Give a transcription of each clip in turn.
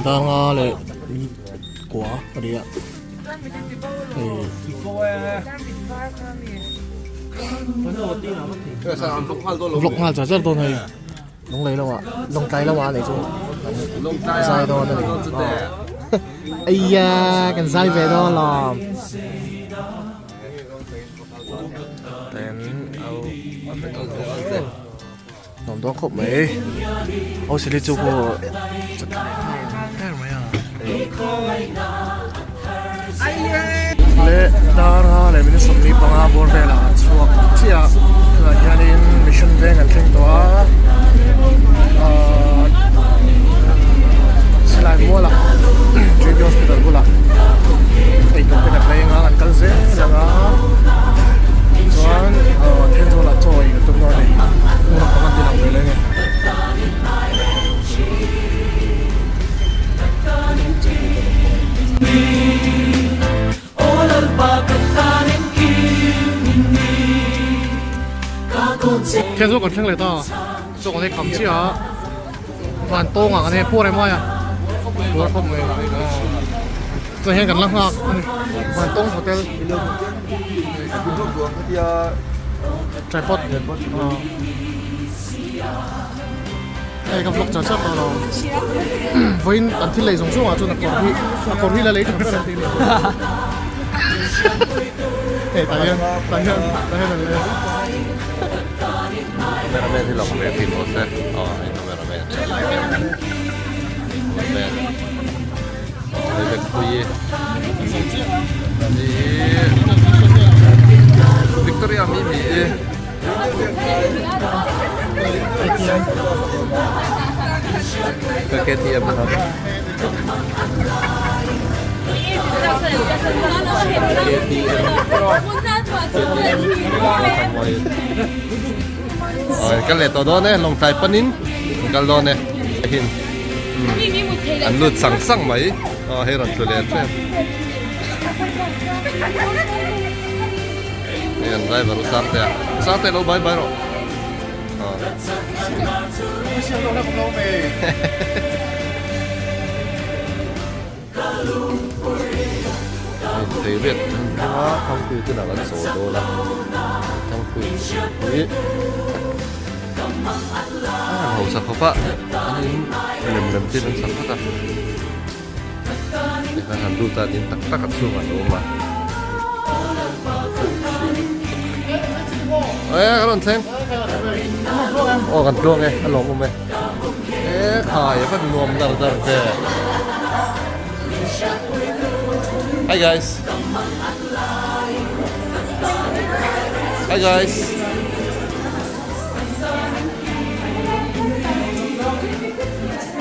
Danga leh kua a ni a hei vlog nghal char char dawn hei Lunglei lamah Lawngtlai lamah a nei chu kan zai dawn a ni Eiya kan zai ve dawn alawm Nuam dawn khawp mai Aw sili chu pawh Leh dara leh minute 25 bawr velah an chhuak chiah a tunah hianin mission veng an thleng tawh a ahh silai mualah J B hospital bulah eitur te kan leng a an kal zel ang a chuan ahh Thenzawl ah chaw ei kan tum dawn a ni hmun ang panga ti lang ve leng e. Thian zawk kan thleng leh ta chaw kan ei kham chiah a van tawng ah kan ei pawh reng mai a puar khawp mai chuan hian kan la nghak a ni van tawng hotel tripod Hei ka vlog char char tawh lo. Vawiin an thil lei zawng zawng ah chuan a kawr hi a kawr hi la lei tha ber an ti ni. Hei tah hian tah hian tah hian an lei a. Cameraman hi lang ve thin rawh se. Aw hei cameraman. Cameraman. Hei vek pui hi. Victoria mi mi i. Ka KTM kha. KTM. KTM. Oi, kan leh tawh dawn e, Lawngtlai panin kan kal dawn e. Hin. An lut sang sang mai. Aw hei rawn tlu leh ṭep. Hei an driver u Sangte a, Sangte lo bye bye rawh. Hei thei riat an thleng a, Thangpui te lah kan sawi dawn a, Thangpui hi a han hausa khawp a, an in lem lem te in an sak vek a. Tikhan han lut a in tak tak a chhungah a awm a. E ka rawn thleng. Aw kan tluang e a lawm awm e. E khai a va nuam dar dar ve. Hi guys. Hi guys.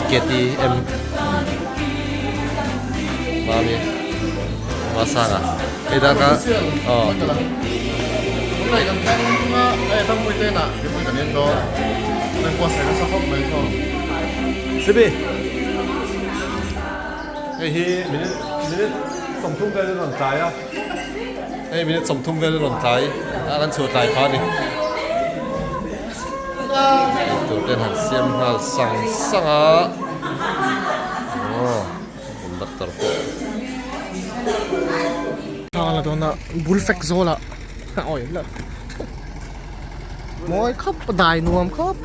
KTM Mami Masanga hei dar kha aw Hei hi minute minute 30 vel a rawn tlai a hei minute 30 vel a rawn tlai a kan chhuah tlai kha a ni. Tur ten han siam nghal sang sang a aw conductor pawh. Thla la dawn a bul fek zawl ah awi la mawi khawp dai nuam khawp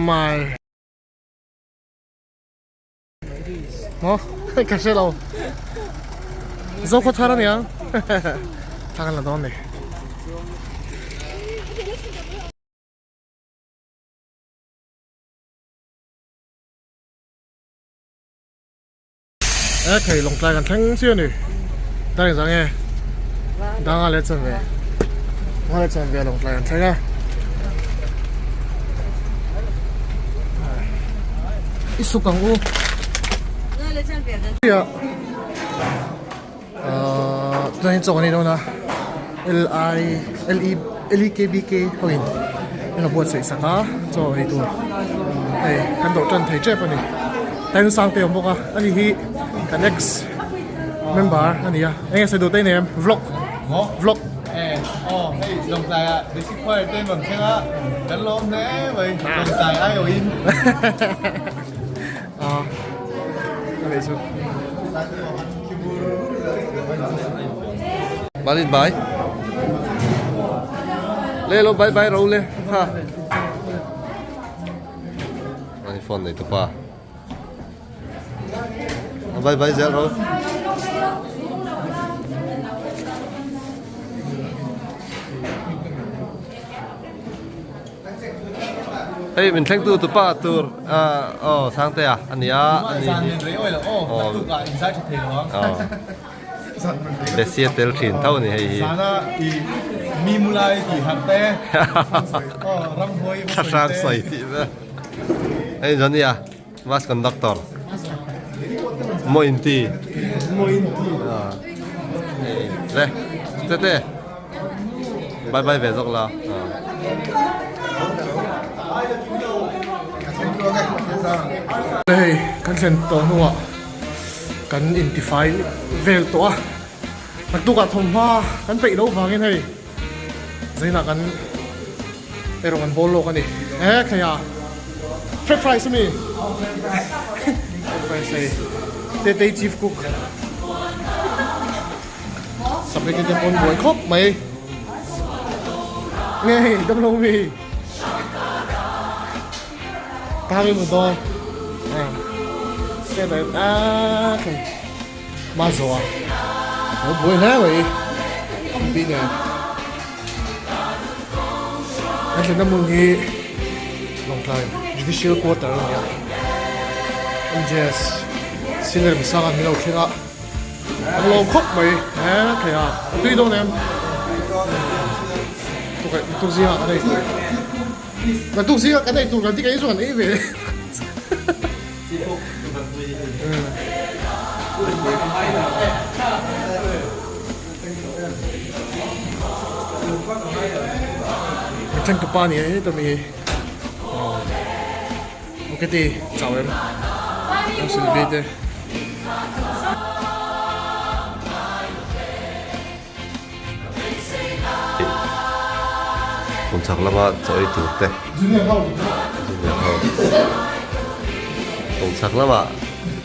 mai. Maw ka hre lo Zokhaw thar ania thla kan la dawn ni. E thei Lawngtlai kan thleng chiah a ni dar engzah nge danga leh chan ve danga leh chan ve Lawngtlai kan thleng a i suk ang u ahh tunah hian chaw kan ei dawn a L I L E L E K B K ho in an lo buatsaih sak a chaw ei tur hei kan dawh tan thei tep a ni time sang te a awm bawk a ani hi kan ex member a ni a eng nge sawi duh te i nei em vlog vlog aw hei Lawngtlai ah basic choir te an rawn thleng a kan lawm hle mai Lawngtlai aiawhin. chu. Malin bai. Le lo bye bye ro le. Ha. Ani phone nei tu pa. Bye bye zel ro. Hei min thleng tu tu pa tur aw Sangtea a nia a ni hi aw Bessie tel thin tho a ni hei hi Thlahrang sawi tih vel hei Johnny a bus conductor maw inti le tete. Bye bye ve zawk la. Hei kan thlen tawh hnuah kan intifai vel tawh a, naktukah thawmhma kan peih loh vangin hei zainah kan erawh kan bawl lawk a ni. E kheia fried rice ami? Fried rice hei Tetei chief cook. Spaghetti te pawn buai khawp mai nge hei damlo mi tang i mu dawn a a hei ma zo a lo buai hle mai pi nen kan thlenna hmun hi Lawngtlai Judicial Quarter a ni a MJS senior misanga an lo thleng a. An lawm khawp mai he thei a, a tui dawn em? Tuk zingah kan ei tur, kan tuk zingah kan ei tur kan ti kei chu kan ei ve. Thank you pa ni e to mi. Ok ti chau em em Sylvie te. Kum chak lama chaw ei tur te Junior ho Kum chak lama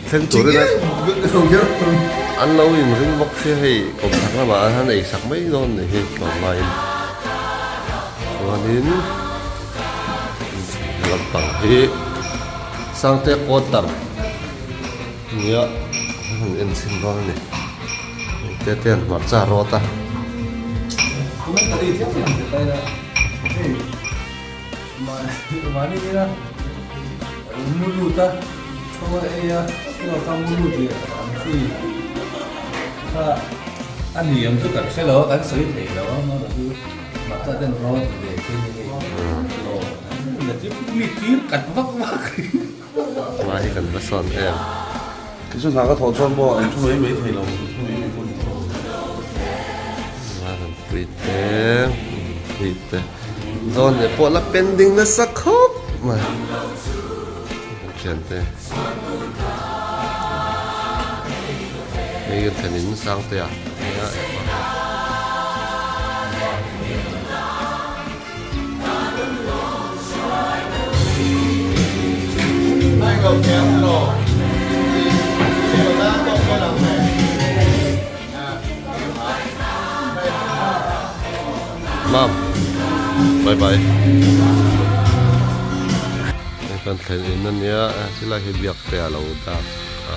thleng turin an lo in ring bawk sia hei kum chak lama an han ei sak mai dawn ni hi tlawmlaiin chuanin Lampang hi Sangte quarter nia han en chhin dawn a ni te te an hmarcha rawt a. Hma hi kan va sawn em. Pui te pui te zawn leh pawh la pending nasa khawp mai kan thian te hei kan thlen in sang te a nia. Mam bye bye hei kan thlen in ania helai hi biak te alo dak a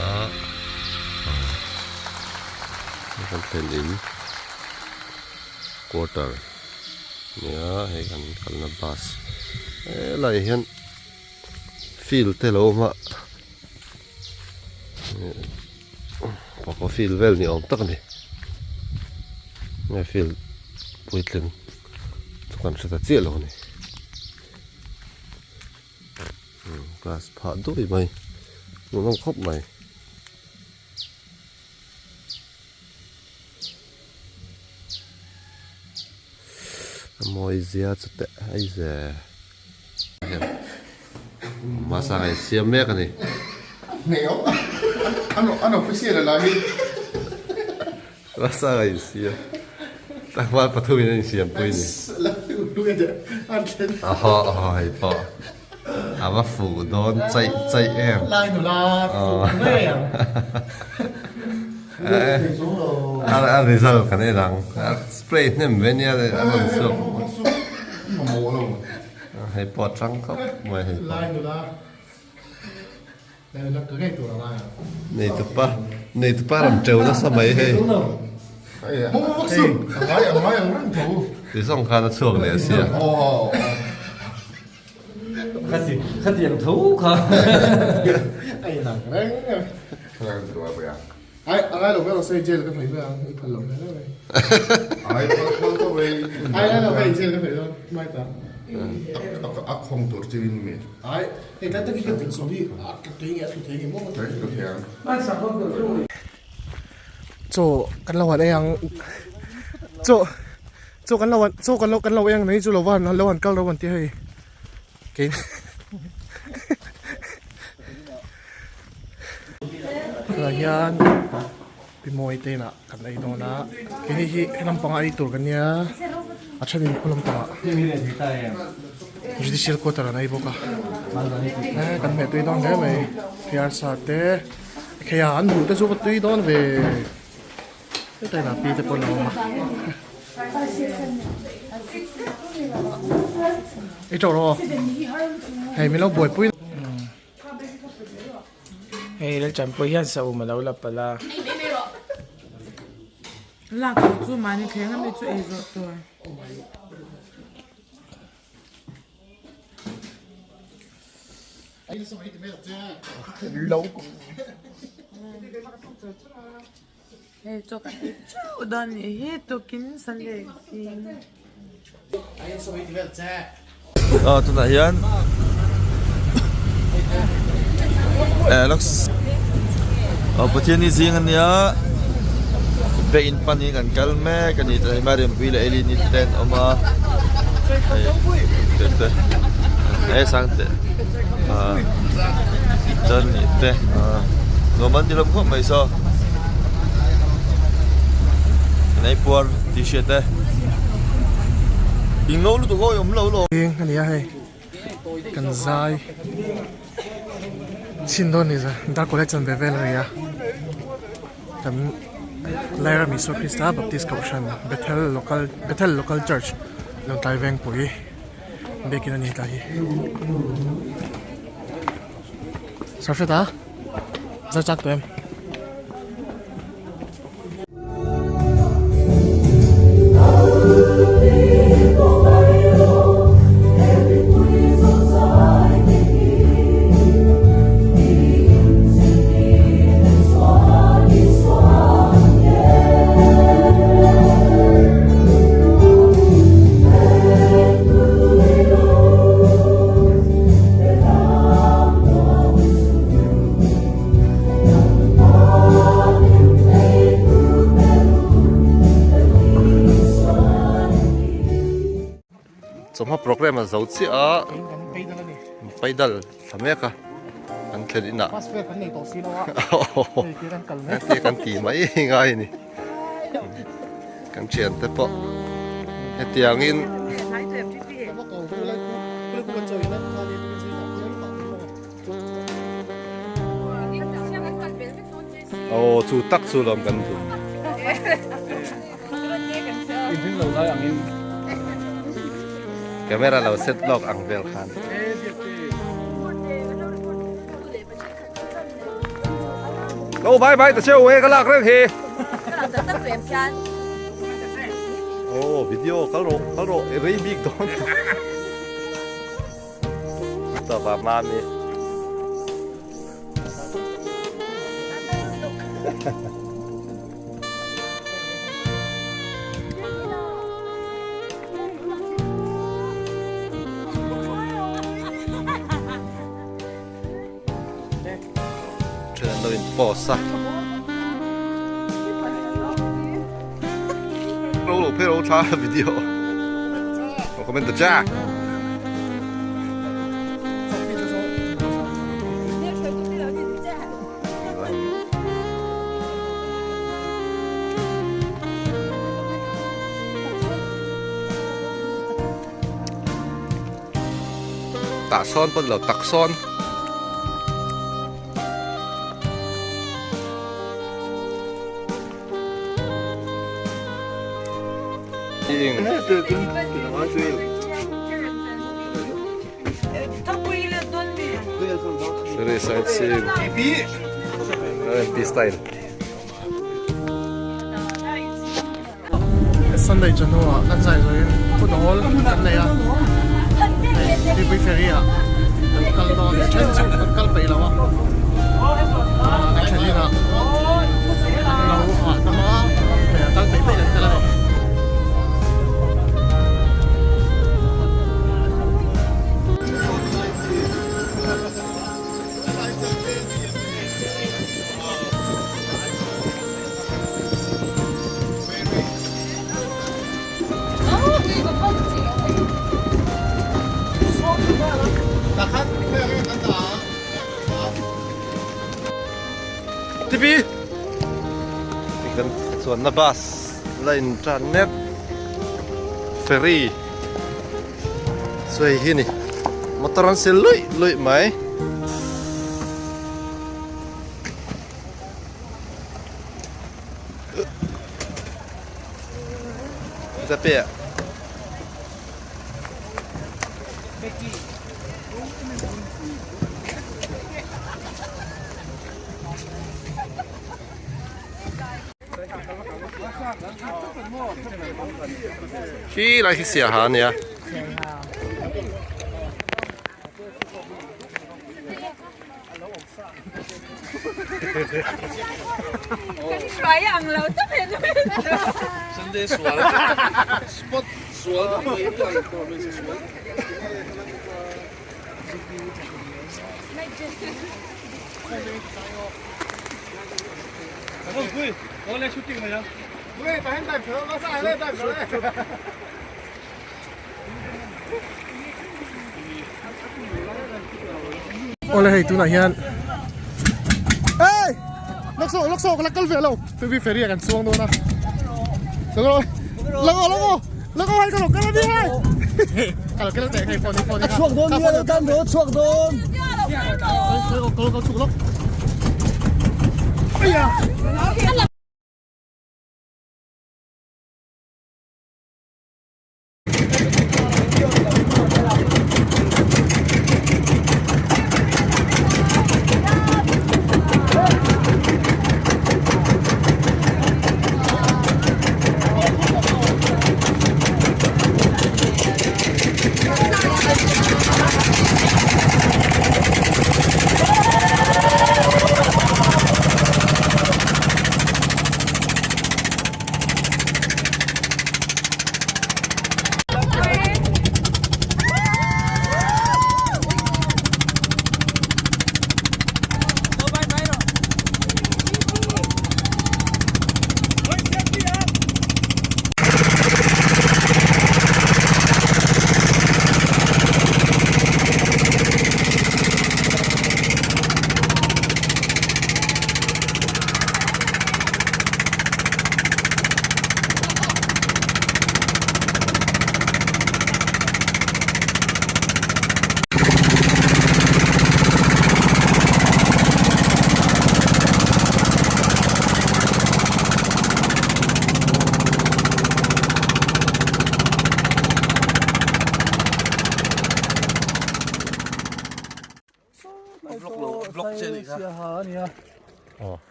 hei kan thlen in quarter nia hei kan kalna bus helai hian field te lo awm a pawpaw field vel ni awm tak a ni nge field puitling chu kan hre ta chiah lo a ni grass phah duai mai hmuhnawm khawp mai. A mawi zia chu teh ai ze masa ngai siam mek a ni masa ngai siam tlangval pathum in an insiam pui ni aha aha hei pawh. A va fuh dawn chaih chaih em. Lai nula fuh ngei ang. A result kan en ang. A spray hnem ve nia a rawn chhuak. Hei pawh a tang khawp mai hei pawh. Lai nula lai nula ka ngei tur a ngai ang. Neitupa neitupa rawn teu nasa mai hei. Ti zawng khan a chhuak leh a sia. Khatiang tho kha. A inang reng a. Ai, a ngai lo ber aw sawi jail ka hmei mai ang, i phal lo hle hle mai. Ai, phal phal tawh mai. Ai, ngai lo hei jail ka hmei dawn, mai ta. A khawng tur chu in mi. Ai, hei tlai takin ka dik sawm hi a tla thei nge a thlu thei nge maw ka ti. Thlu thei ang. Chaw kan lo han ei ang, chaw chaw kan lo han chaw kan lo kan lo ei ang mai chu lo van lo han kal ro an ti hei kei Tunah hian Pi Mawi te inah kan ei dawn a, keini hi he lampangah ei tur kan nia, a thenin khaw lampangah Judicial quarter an ei bawk a, he kan hmeh tui dawn hle mai, Thiarsa te kheia an buh te chu va tui dawn ve, heta inah pi te pawh an lo awm a. Ei tawh rawh aw, hei min lo buaipui. Hei la champui hian saum alo la palh a. Lak tur chu mahni thleng ami chu ei zawh tur. Hei chaw kan ei chauh dawn nih hi tukin Sunday zing. Aw tunah hian eh looks aw Pathian hi zing ania be in pan in kan kal mek ani tah hian Mariampui leh Elin te an awm a hei te te eh Sangte ah Johnny te ah nuam an ti hlawm khawp mai saw an ei puar tih hriat e. In ngo lutuk awi awm lo lo. Eng a ni a hei kan zai chhin dawn ni za dar college chan ve vel a ni a kan Lairam Isua Krista Baptist Kohhran Bethel Local Bethel Local Church Lawngtlai Vengpui biakin a ni tlai hi Sarfeta zai chak tawh em. Chawhma program a zo chiah a paidal thla mek a an thlen inah heti kan ti mai ngai a ni kan thian te pawh hetiangin Aw chu tak chu lawm kan duh. Camera lo set lawk ang vel khan. Lo bye bye ta cheu e ka lak reng hi. Oh video kal rawh kal rawh i rei bik dawn. Tawpa mami. Then an lo in post a. Ro lo phei ro tha video. Lo comment ta cha. Tah sawn pawn lo tak sawn. Sorry, sightseeing. RMP style. Sunday chawhnu ah kan zai zawhin football kan nei a, hei Tuipui Ferry ah kan kal dawn a then chu kan kal peih lo a, a then inah an lo hah tam a, hei a kal peih peih kan kal a ni. Tipi kan chuanna bus la in tan mek ferry sawi hi ni motor an sil luih luih mai. Zape. Khi lai khi Siaha a nia. Kan hruai ang lo tak he nu Sunday sual spot sual sual. Awle hei tunah hian Hey! Lak saw, lak saw, ka la kal ve lo. Tuipui ferry ah kan chuang dawn a. Lak aw, lak aw, lak aw hei ka lo kal a ni hei. Ka lo kal teh hei phone hi phone hi. A chhuak dawn nia lo tan dawn, a chhuak dawn. Kal kal kal chhuk lawk. Aiya.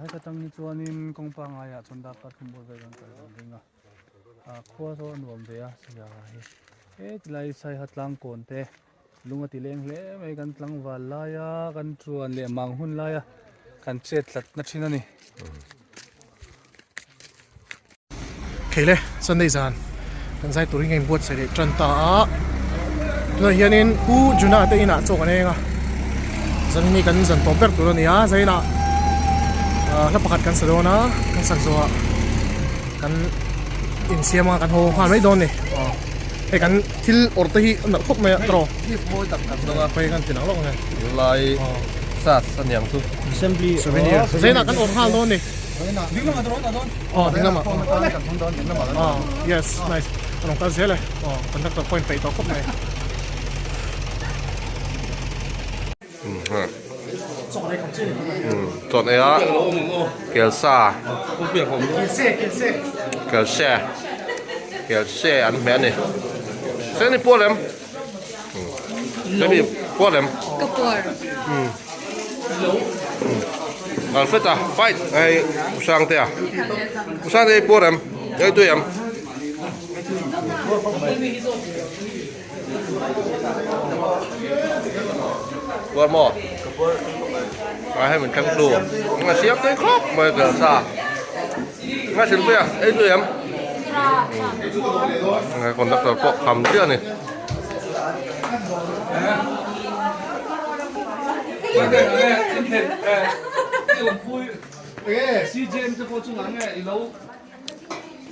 Heta tang hi chuanin kawng pangaiah chuan darkar thum bawr vel kan kal kan ring a, khua saw a nuam ve a Siaha hi hetilai Saiha tlangkawn te lung a ti leng hle mai kan tlangval laia kan chuan leh mang hun laia kan chet tlat na thin a ni. Theile Sunday zan kan zai turin ka inbuatsaih leh tan ta a, tunah hianin Pu Juna te inah chaw kan eng a, zan hi kan zan tawp ber tur a ni a, zainah hla pakhat kan sa dawn a, kan sak zawhah kan insiam a kan haw nghal mai dawn a ni, hei kan thil awrh te hi a nalh khawp mai a tawrh a, kan ti lang lawk ang e. Lai sas a niang chu. Assembly souvenir zainah kan awrh nghal dawn a ni. Aw ding lamah aw yes nice a rawn kal zel e aw conductor pawh in peih tawh khawp mai. Chawn ei a kelsa kelse kelse an hmeh a ni sen i puar em seni puar em Ka puar. Alfred a fight hei Usangtea Usangtea i puar em ei tui em. Puar maw? A hei min thleng tu. A siam tui khawp mai ka sa. Nga silpui a, ei tui em? Nga conductor pawh kham chiah a ni.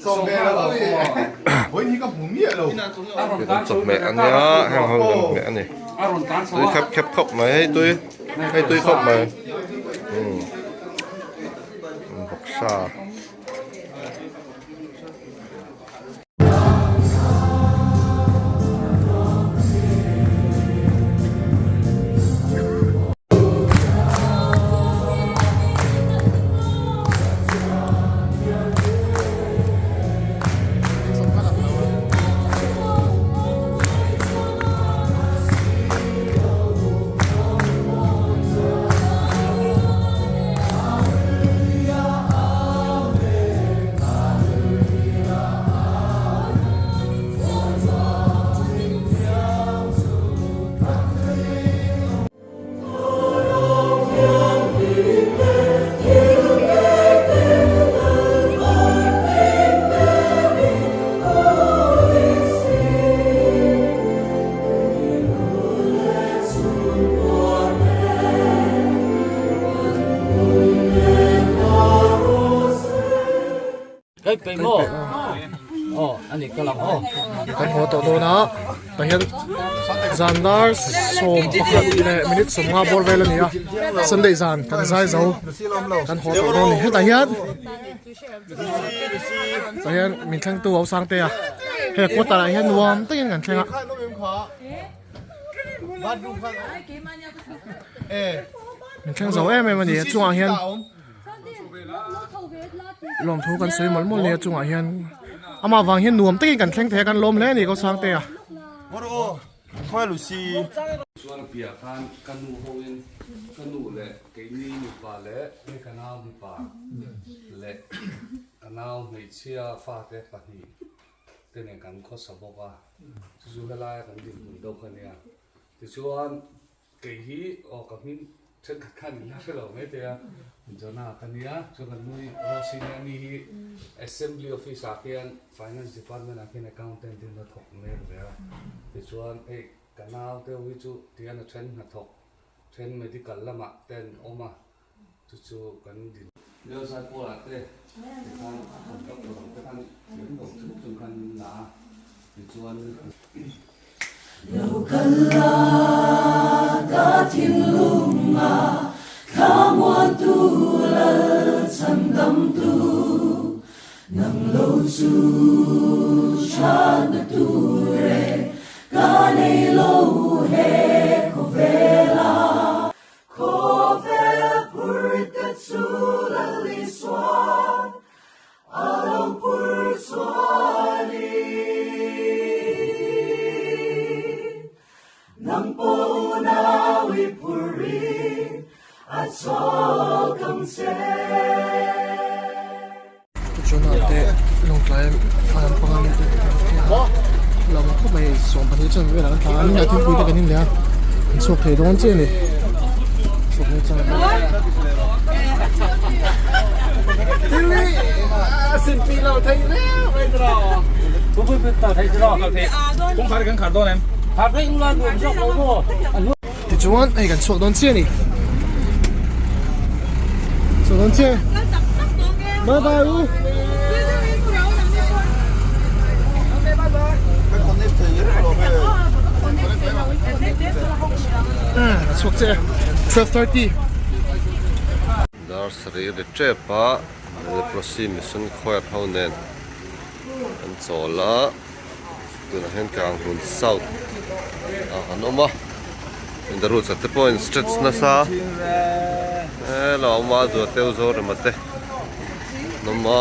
Chawhmeh a nia heng ho kan hmeh a ni tui khep khep khawp mai hei tui hei tui khawp mai umm bawksa. Kan haw tawh dawn a tah hian zan dar 11 leh minute 15 bawr vel a ni a Sunday zan kan zai zo kan haw tawh dawn a ni hetah hian tah hian min thlengtu ho sang te a hei quarter ah hian nuam takin kan thleng a. Min thleng zo em em a ni a chungah hian Lawmthu kan sawi mawlh mawlh nia chungah hian amah vang hian nuam takin kan thleng thei a kan lawm hle a ni ko Sangte a. Chuan a piah khan ka nu hoin ka nu leh keini mipa leh hei ka nau mipa leh ka nau hmeichhia fate pahnih te nen kan khawsa bawk a chu chu helaia kan dinhmun deuh kha nia tichuan Kei hi aw ka hming thenkhat khan in la hre lo mai thei a, Jonah ka nia, chuan kan nui Rosy nia ni hi Assembly Office ah khian Finance Department ah khian Accountant in a thawk mek ve a, tichuan hei ka nau te ho hi chu tihian a then hnathawk then medical lamah te an awm a, chu chu kan din. Leo Zaipawl ah te tikhan a contractor ang te khan thiam lo chung chung khan min la a, tichuan. Lo kal la ka thinlunga thlamuantu lal chhandamtu nang lo chu thatna tur e ka nei lo he khawvela. Khawvel phurte chu lal Isuan A lo pur chuanin nang pawh unau i phurin a chhawk ang che. Tichuan te lawngtlai a lampang a mi te lam khawp mai 12 chuan velah kan thla a ni a thingpui te kan in leh a an chhuak thei dawn chiah a ni. Tichuan hei kan chhuak dawn chiah a ni chhuak dawn chiah bye bye u a chhuak chiah e 12:30. Dar sarih ri tep a Leprosy Mission Choir ho nen an chawl a tunah hian Kanghmun South ah an awm a. The roots ah te pawh in stretch nasa he lo awm a duah teuh zawr rema te an awm a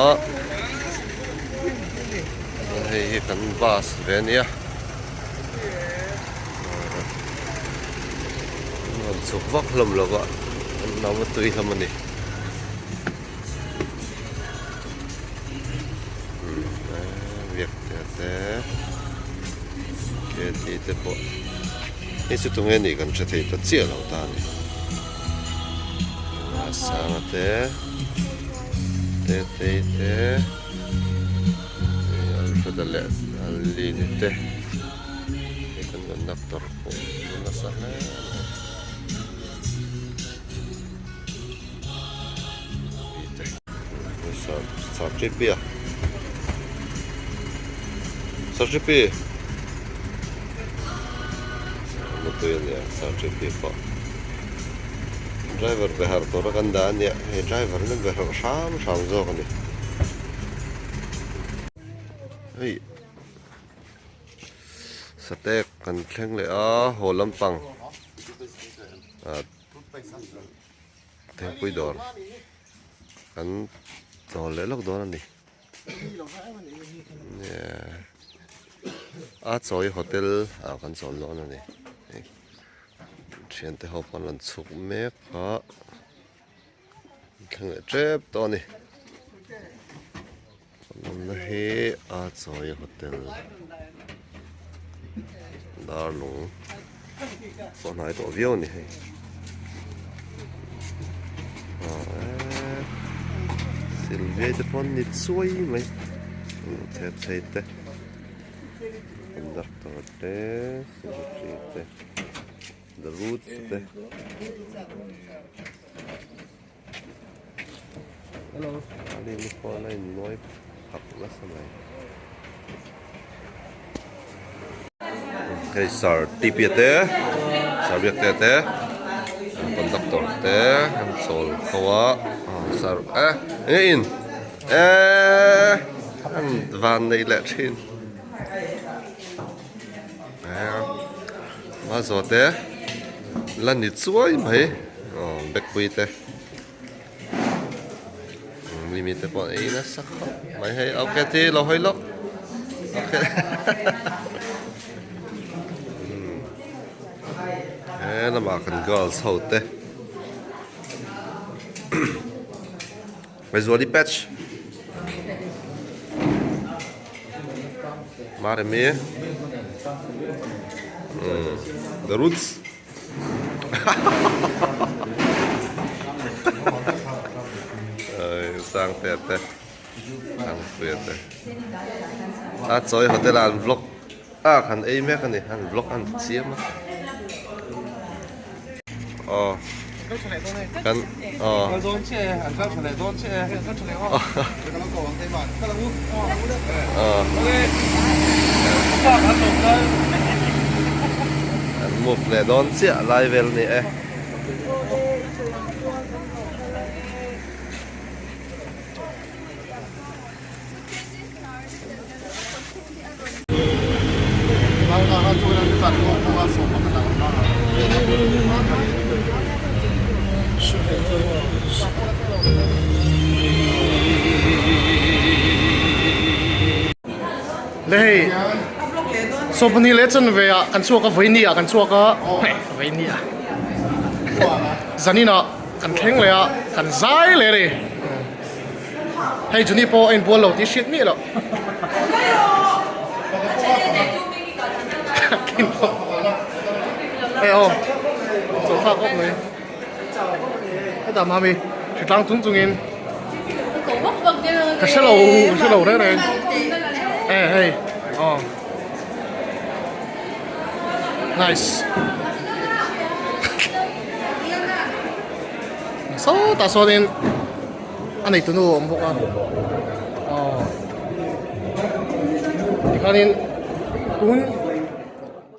chuan hei hi kan bus ve a nia an rawn chhuk vak hlawm lo va an awm a tui hlawm a ni. Biakte te Katy te pawh hei chu tunge nih kan hre thei ta chiah lo ta a ni a sanga te tetei te Alfreda leh Aline te hei kan conductor pawh a nasa hle mai. Driver be harh tura kan dah a nia hei driver in a be harh hram hram zawk a ni hei satek kan thleng leh a haw lampang ah. Thingpui dawr kan chawl leh lawk dawn a ni a chawi hotel ah kan chawl dawn a ni thiante ho pawh an rawn chhuk mek a thleng leh tep tawh a ni awmna hi a chawi hotel darlung pawh hnai tawh viau a ni hei silviai te pawh an ni chuai mai thep chei te conductor te secretary te the roots te. Hello Ali ni pawh a in nawi phak nasa mai hei sir T P te sir biak te te conductor te an chawl kho a sir eh enge in eh an van nei leh thin eh a zawh te la ni chuai mai aw bag pui te. Mi mi te pawh ei nasa khawp mai hei ok ti lo hawi lawk ok he lamah kan girls ho te Maizuali patch Maremi the roots. Sangtea te Thangpuia te a chawi hotel ah an vlog a kan ei mek a ni an vlog an ti chiam a aw kan aw An move leh dawn chiah lai vel a ni e. Le hei sawpahnih leh chanve ah kan chhuak a vawiini ah kan chhuak a hei vawiini ah zanin ah kan thleng leh a kan zai leh a ni. Hei Juni pawh a inbual lo tih hriat miah loh. Hei aw, chawlhthak awp mai. Hetah mami hritlang chung chungin ka hre lo, ka hre lo reng reng. Eh hei, aw. Nice. Sawtah sawnin a nei tunu a awm bawk a aw tikhanin tun.